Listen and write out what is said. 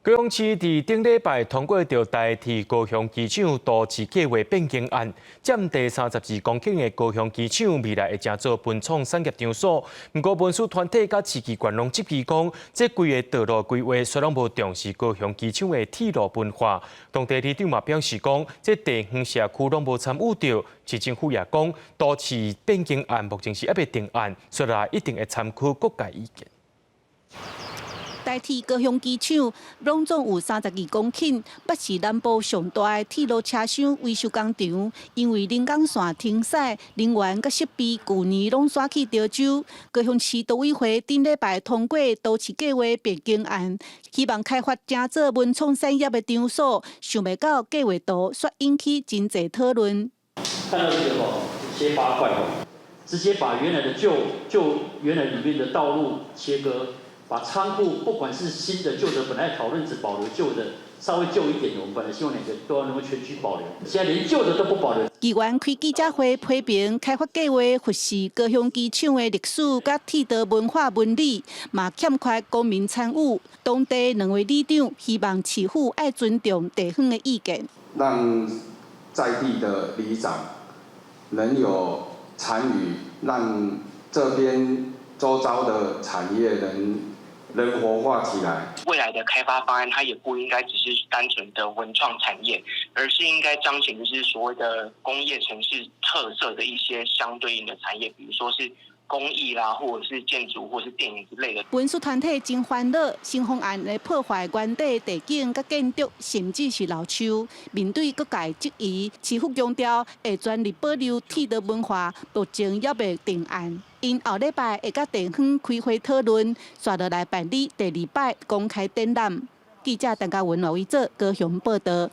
高雄市佇頂禮拜通過著台鐵高雄機場都市計畫變更案，佔地32公頃的高雄機場未來會成做文創產業場所。毋過文史團體佮市議員攏質疑講，這規个道路規劃煞攏無重視高雄機場的鐵路文化。當地里長嘛表示講，這地方社區攏無參與著。市政府也講，都市變更案目前是猶未定案，所以一定會參考各界意見。台鐵高雄機場攏總有32公頃，捌是南部上大的鐵路車廂維修工場。因為臨港線停駛，人員佮設備舊年攏徙去潮州。高雄市都委會頂禮拜通過都市計畫變更案，希望開發成做文創產業的場所，想袂到計劃圖煞引起真濟討論。看到這個吼，切八塊吼，直接把原來的舊舊原來裡面的道路切割。把倉庫不管是新的舊的，本來討論只保留舊的，稍微舊一點的，我們本來希望兩個都要能夠全區保留，現在連舊的都不保留。議員開記者會批評開發計劃忽視高雄機場的歷史佮鐵道文化紋理，嘛欠缺公民參與。當地兩位里長希望市府愛尊重地方的意見，讓在地的里長能有參與，讓這邊周遭的產業能活化起來。未來的開發方案，它也不應該只是單純的文創產業，而是應該彰顯就是所謂的工業城市特色的一些相對應的產業，比如說是工藝啦，或者是建築，或者是電影之類的。文史團體真煩惱，新方案會破壞原地地景佮建築，甚至是老樹。面對各界質疑，市府強調會全力保留鐵道文化，目前猶未定案。𪜶後禮拜會佮地方開會討論，紲落來辦理第二擺公開展覽。記者陳嘉文、羅偉哲高雄報道。